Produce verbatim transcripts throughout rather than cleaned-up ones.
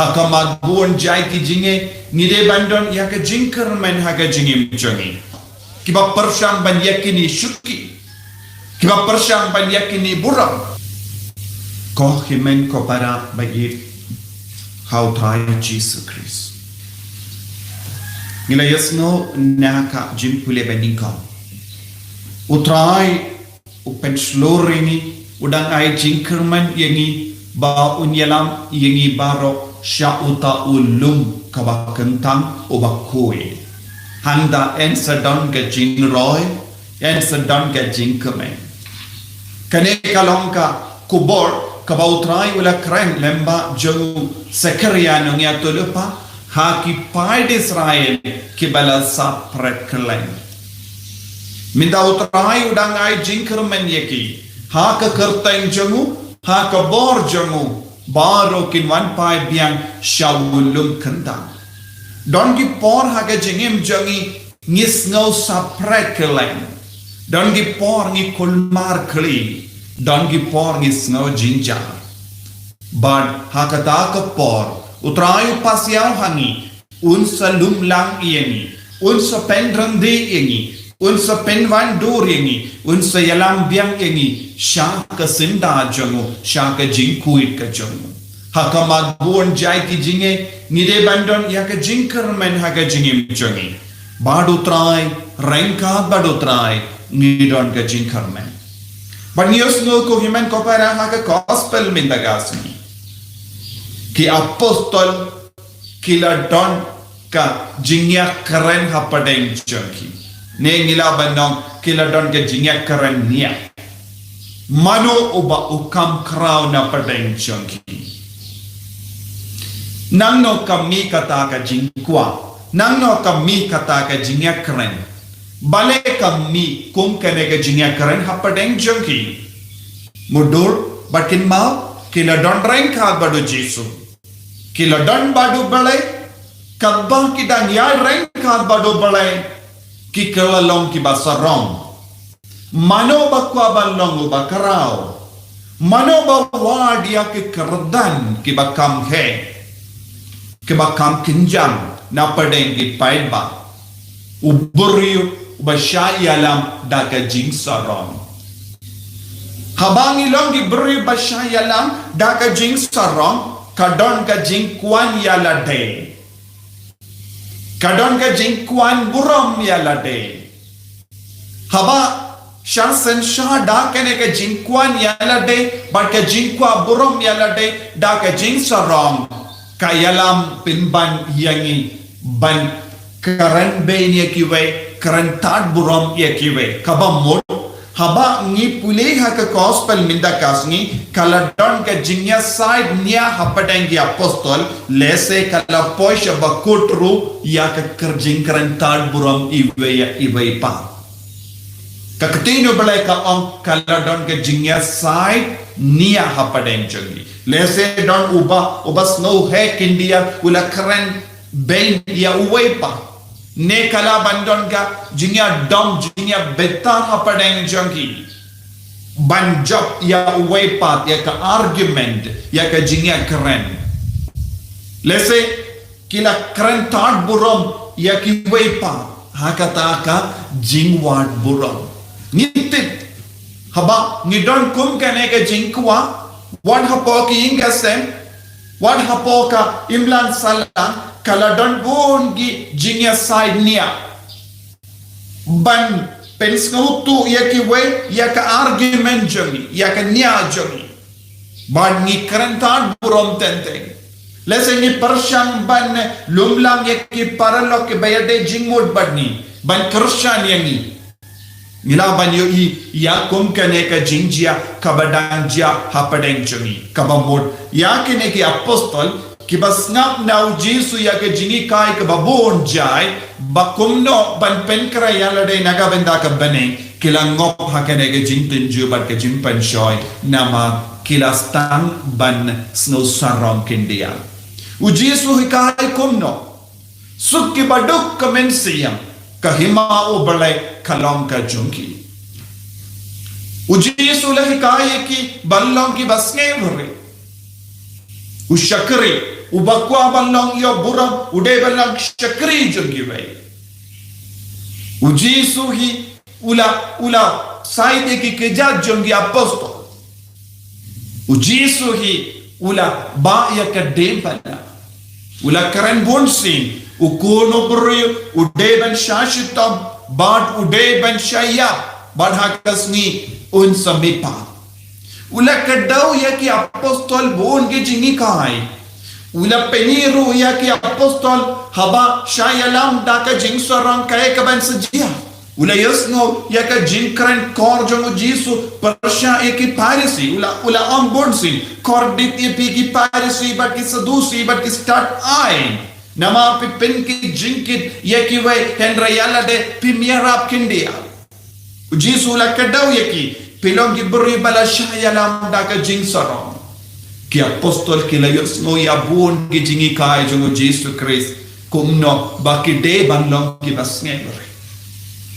Ha ka mar bun jait ki jingeh, ngi dei ban don ïa ka jingkyrmen ha ka jingim jong ngi. Kiba pyrshang ban ïakhun ïa shuki. Kiba pyrshang ban ïakhun ïa burom. Ko hynmen ko para ba ïeit ha U Trai Jisu Khrist. Ngi la ïohsngew na ka jingpule ba nyngkong. U Trai u pynshlur ïa ngi, u dang ai jingkyrmen ïa ngi, ba un ïalam ïa ngi baroh sha uta u lum kaba kyntang uba khuid. Hangta yn sa don ka jingroi, yn sa don ka jingkmen. Kane ka long ka khubor kaba U Trai u la kren lyngba jong u Sakaria nongïathuhlypa ha ki paid Israel kiba la sap pret kylleng. Mynta U Trai u dang ai jingkyrmen ïa ki ha ka kyrteng jong u, ha ka bor jong u, baroh kin wan phai biang sha u lum kyntang. Don ki por ha ka jingim jong ngi ngi sngew sap pret kylleng. Don ki por ngi kulmar khlieh. Don ki por ngi sngew jynjar. Bad ha kata ka por U Trai u pasiaw ha ngi, un sa lum lang ïa ngi, un sa pynrem dih ïa ngi, un sa pynwandur ïa ngi, un sa ïalam biang ïa ngi sha ka syndah jong u, sha ka jingkhuid ka jong u. Ha ka mar bun jait ki jingeh, ngi dei ban don ïa ka jingkyrmen ha ka jingim jong ngi. Bad U Trai, ryngkat bad U Trai, ngi don ka jingkyrmen. Bad ngi ïohsngew ko hynmen ko para ha ka gospel mynta ka sngi. Ki apostol ki la don ka jingïakren hapdeng jong ki. Ne ngi lah ban ong ki la don ka jingïakren nia. Mano uba u kham khraw na pdeng jong ki. Nangno ka mih kata ka jingkwah. Nangno ka mih kata ka jingïakren. Balei ka mih kum kane ka jingïakren hapdeng jong ki. Mutdur, bad kynmaw, ki la don ryngkat bad U Jisu. Ki la don bad U Blei, katba ki dang ïaid ryngkat bad U Blei, ki kylla long kiba sarong. Mano ba kwah ban long uba khraw. Mano ba wad ïa ki kyrdan kiba kham heh. Kiba kham kynjang na pdeng ki paidbah. U briew uba shah ïalam da ka jingsarong. Haba ngi long ki briew ba shah ïalam da ka jingsarong, ka don ka jingkwah ïa lade. Ka don ka jingkwah burom ïa lade. Haba shah synshar da kane ka jingkwah ïa lade, bad ka jingkwah burom ïa lade, da ka jingsarong. Ka ïalam pynban ïa ngi ban kren beiñ ïa kiwei, kren tad burom ïa kiwei. Kaba mut, haba ngi pule ha ka gospel mynta ka sngi, ka la don ka jingïasaid nia hapdeng ki apostol, lehse ka la poi sha bakut ruh ïa ka kyrjing kren tad burom iwei ïa iwei pat. Ka ktien U Blei ka ong ka la don ka jingïasaid nia hapdeng jong ngi. Lehse don uba, uba sngewheh khyndiat u la kren beiñ ïa uwei pat. Ne ka lah ban don ka jingïadom, jingïabitar hapdeng jong ki. Ban jop ïa uwei pat, ïa ka argument, ïa ka jingïakren. Lehse ki la kren tad burom ïa kiwei pat. Ha kata ka jingwad burom. Ngi tip. Haba ngi don kum kane ka jingkwah. Wat hapoh ki ïing ki sem. Wat hapoh ka imlang sahlang, ka la don bun ki jingïasaid nia. Ban pynsngewthuh ïa kiwei, ïa ka argument jong ngi, ïa ka nia jong ngi. Bad ngi kren tad burom teng teng. Lehse ngi pyrshang ban lum lang ïa ki paralok kiba ïadei jingmut bad ngi. Ban kyrshan ïa ngi. Ngi lah ban ïohi ïa kum kane ka jingjia kaba dang jia hapdeng jong ngi. Kaba mut ïa kine ki apostol kiba sngap na U Jisu ïa ka jinghikai kaba bun jait, ba kumno ban pynkhreh ïa lade na ka bynta ka bneng, ki la ngop ha kane ka jingtynjuh bad ka jingpynshoi, namar ki la sdang ban sngewsarong khyndiat. U Jisu hikai kumno. Suk kiba duk ka mynsiem, ka hima U Blei ka long ka jong ki. U Jisu u la hikai ïa ki ban long kiba sngewrit. U shakri, Uba kwah ban long ïa u burom, u dei ban long shakri jong kiwei. U Jisu hi u la, u la said ïa ki kjat jong ki apostol. U Jisu hi u la bah ïa ka diengphna. U la kren bun sien, u Khun u briew u dei ban shah shitom, bad u dei ban shah ïap, bad ha ka sngi un sa mihpat. U la kdew ïa ki apostol bun ki jinghikai. U la pyni ruh ïa ki apostol haba shah ïalam da ka jingsarong kaei kaban sa jia. U la ïohsngew ïa ka jingkren kor jong u Jisu pyrshah ïa ki Pharisi. U la, u la ong bun sien, kordit ïa phi ki Pharisi bad ki Sadusi bad ki stad aiñ. Namar phi pynjingkit ïa kiwei, hynrei ïa lade phim ïarap khyndiat. U Jisu u la kdew ïa ki, phi long ki briew ba la shah ïalam da ka jingsarong. Ki apostol ki la ïohsngew ïa bun ki jinghikai jong u Jisu Khrist, kumno ba ki dei ban long kiba sngewrit.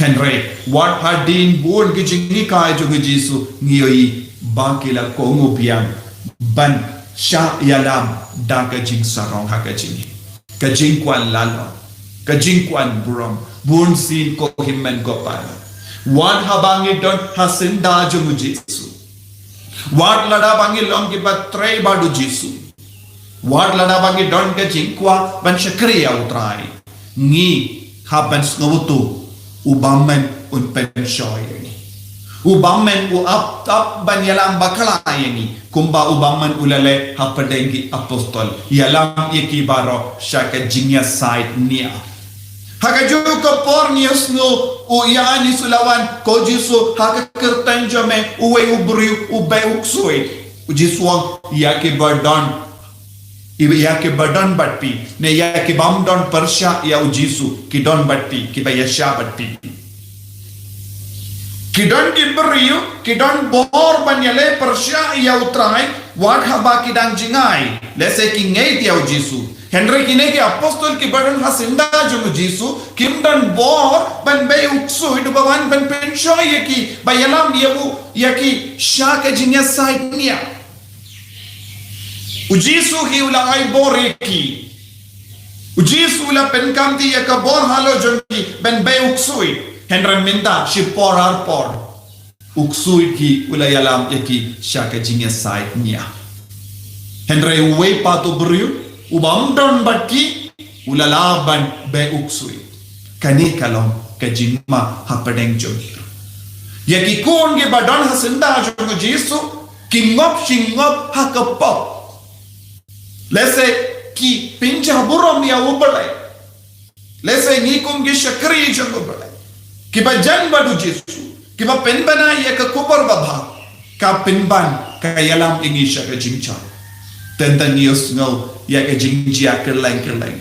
Hynrei wat hadien bun ki jinghikai jong u Jisu, ngi ïohi ba ki la kohnguh biang ban shah ïalam da ka jingsarong ha ka jingim. Ka jingkwah lalong, ka jingkwah burom, bun sien ko hynmen ko para. Wat haba ngi don ha syndah jong u Jisu, wat lada ba ngi long kiba trei bad u Jisu, wat lada ba ngi don ka jingkwah ban shakri ïa u Trai, ngi hap ban sngewthuh, u bymman un pynshoi ïa ngi. U bymman u ap, ap ban ïalam bakla ïa ngi, kumba u bymman u la leh hapdeng ki apostol. Ïalam ïa ki baroh sha ka jingïasaid nia. Ha kajuh ka por ngi ïohsngew u Ïoannis u la wan, ko Jisu, ha ka kyrteng jong me uwei u briew u beh u ksuid. U Jisu u ong, ïa kiba don ïa kiba don bad phi, ne ïa ki bym don pyrshah ïa u Jisu, ki don bad phi, kiba ïashah bad phi. Ki don ki briew, ki don bor ban ïaleh pyrshah ïa u Trai, wat haba ki dang jngai, lehse ki ngeit ïa u Jisu. Hynrei kine ki apostol kiba don ha syndah jong u Jisu, kim don bor ban beh u ksuid uba wan ban pynshoi ïa ki, ba ïalam ïa u, ïa ki sha ka jingïasaid nia. U Jisu hi u la ai bor ïa ki. U Jisu u la pynkhamti ïa ka bor halor jong ki ban beh u ksuid. Hynrei mynta shipor arpor u ksuid hi u la ïalam ïa ki sha ka jingïasaid nia. Hynrei uwei pat u briew u bym don bad ki, u la lah ban beh u ksuid. Kane ka long ka jingma hapdeng jong ngi. Ïa ki khun kiba don ha syndah jong u Jisu, ki ngop shi ngop ha ka pop. Lehse ki pynjah burom ïa u Blei. Lehse ngi kum ki shakri jong u Blei, kiba jan bad u Jisu, kiba pynbna ïa ka khubor babha, ka pynban ka ïalam ïa ngi sha ka jingshah. Teng teng ngi ïohsngew ïa ka jingjia kylleng kylleng.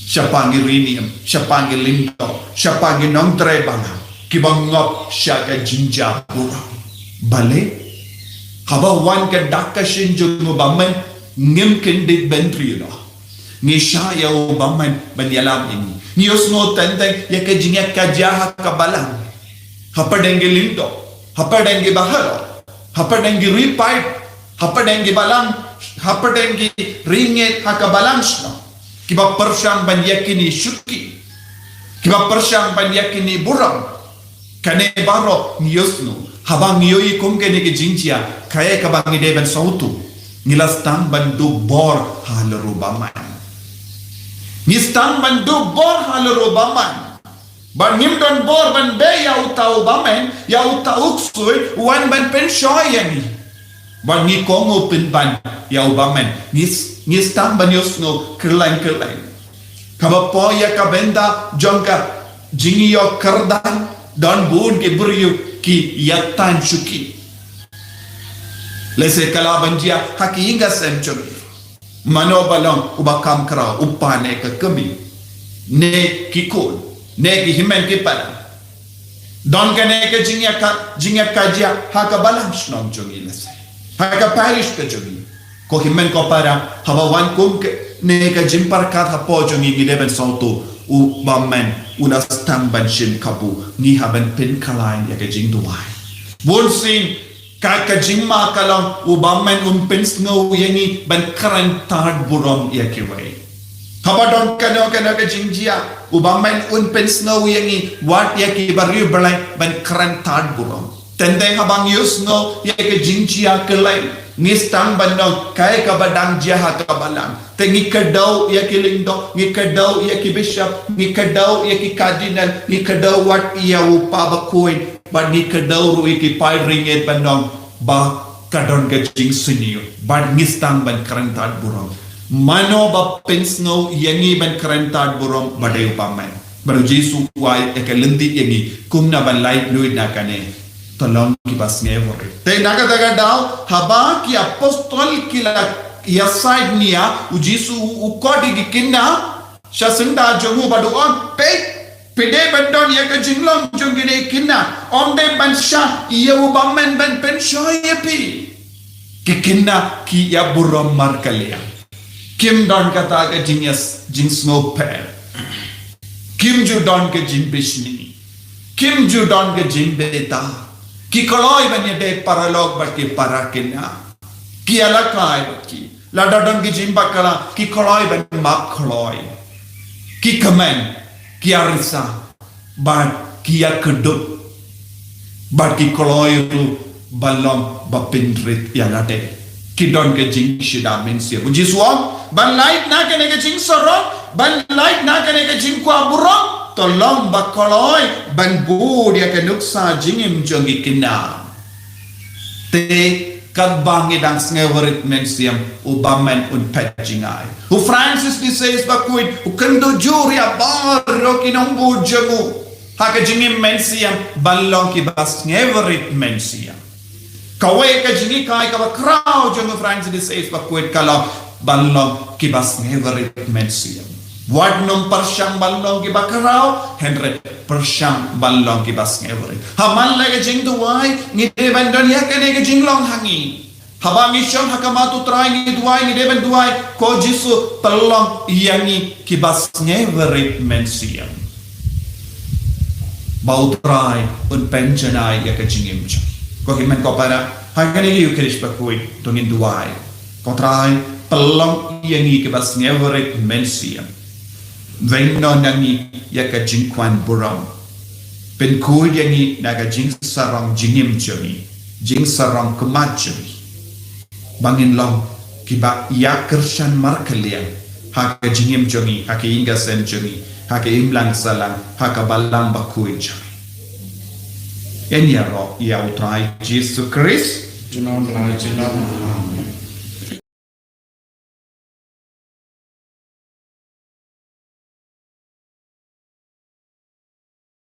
Shaphang ki riewniam, shaphang ki lyngdoh, shaphang ki nongtrei balang, kiba ngop sha ka jingjia burom. Balei? Haba wan ka dak ka shin jong u bymman, ngim kyndit bynriew noh. Ngi shah ïa u bymman ban ïalam ïa ngi. Ngi ïohsngew teng teng ïa ka jingïakajia ha ka balang, hapdeng ki lyngdoh, hapdeng ki bahaïing, hapdeng ki riewpaid, hapdeng ki balang, hapdeng ki riewngeit ha ka balang shnong, kiba pyrshang ban ïakynduh shuki, kiba pyrshang ban ïakynduh burom. Kane baroh ngi ïohsngew. Haba ngi ïohi kum kane ka jingjia, kaei kaba ngi dei ban sngewthuh? Ngi la sdang ban dup bor halor u bymman. Ngi sdang ban dup bor halor u bymman. Ba ngim don bor ban beh ïa uta u bymman, ïa uta u ksuid, u wan ban pynshoi ïa ngi. Ba ngi kohnguh pynban ïa u bymman. Ngi s-, ngi sdang ban ïohsngew kylleng kylleng. Kaba poi ïa ka bynta jong ka jingïoh kyrdan, don bun ki briew ki ïatank shuki. Lehse ka lah ban jia ha ki ïing ki sem jong ngi. Mano ba long uba kham khraw, u kpa ne ka kmie, ne ki khun, ne ki hynmen ki para. Don kane ka jingïaka-, jingïakajia ha ka balang shnong jong ngi lehse, ha ka parish ka jong ngi. Ko hynmen ko para, haba wan kum kane ka jingpyrkhat hapoh jong ngi, ngi dei ban sngewthuh, u bymman u la sdang ban shim kabu, ngi hap ban pynkhlaiñ ïa ka jingduwai. Bun sien Ka ka jingma ka long, u bymman un pynsngew ïa ngi ban kren tad burom ïa kiwei. Haba don kano kano ka jingjia, u bymman un pynsngew ïa ngi, wat ïa ki bariewblei ban kren tad burom. Teng teng haba ngi ïohsngew ïa ka jingjia ka lei, ngi sdang ban ong kaei kaba dang jia ha ka balang. Te ngi kdew ïa ki lyngdoh, ngi kdew ïa ki bishop, ngi kdew ïa ki cardinal, ngi kdew wat ïa u Papa Bakhuid, bad ngi kdew ruh ïa ki paidbah ban ong ba ka don ka jingsniew, bad ngi sdang ban kren tad burom. Mano ba pynsngew ïa ngi ban kren tad burom, ba dei u bymman. Bad u Jisu u ai ïa ka lynti ïa ngi kumno ban lait luid na kane. To long kiba sngewrit. Te na kata ka daw, haba ki apostol ki la ïasaid nia, u Jisu u khot ïa ki khynnah sha syndah jong u bad u ong, peit, phi dei ban don ïa ka jinglong jong kine ki khynnah. Ym dei ban shah ïa u bymman ban pynshoi ïa phi. Ki khynnah ki ïa burom markylliang. Kim don kata ka jingïas, jingsngewpher. Kim ju don ka jingbishni. Kim ju don ka jingbthah. Ki kloi ban ïadei paralok bad ki para khynnah. Ki ïalehkai bad ki. Lada don ka jingbakla, ki kloi ban map kloi. Ki kmen, ki ïarisa, bad ki ïakynduh, bad ki kloi ruh ban long ba pynrit ïa lade. Ki don ka jingshida mynsiem. U Jisu u ong, ban lait na kane ka jingsarong, ban lait na kane ka jingkwah burom, to long ba kloi ban bud ïa ka nuksa jingim jong ki khynnah. Te katba ngi dang sngewrit mynsiem, u bymman un peit jngai. U Francis de Sales Bakhuid u kynduh jur ïa baroh ki nongbud jong u ha ka jingim mynsiem ban long kiba sngewrit mynsiem. Kawei ka jinghikai kaba khraw jong u Francis de Sales Bakhuid ka long ban long kiba sngewrit mynsiem. Wat nym pyrshang ban long kiba khraw, hynrei pyrshang ban long kiba sngewrit. Ha man la ka jingduwai, ngi dei ban don ïa kane ka jinglong ha ngi. Haba ngi shong ha khmat u Trai ngi duwai, ngi dei ban duwai, ko Jisu, pynlong ïa ngi kiba sngewrit mynsiem. Ba u Trai un pynjanai ïa ka jingim jong ngi. Ko hynmen ko para, ha kane ka Ïukharist bakhuid, to ngin duwai. Ko Trai, pynlong ïa ngi kiba sngewrit mynsiem. Weng noh na ngi ïa ka jingkwah burom. Pynkhuid ïa ngi na ka jingsarong jingim jong ngi, jingsarong khmat jong ngi. Ba ngin long kiba ïa kyrshan markylliang ha ka jingim jong ngi, ha ka ïing ka sem jong ngi, ha ka imlang sahlang, ha ka balang bakhuid jong ngi. Yn ïaroh ïa u Trai Jisu Khrist. Junom la junom. Amen.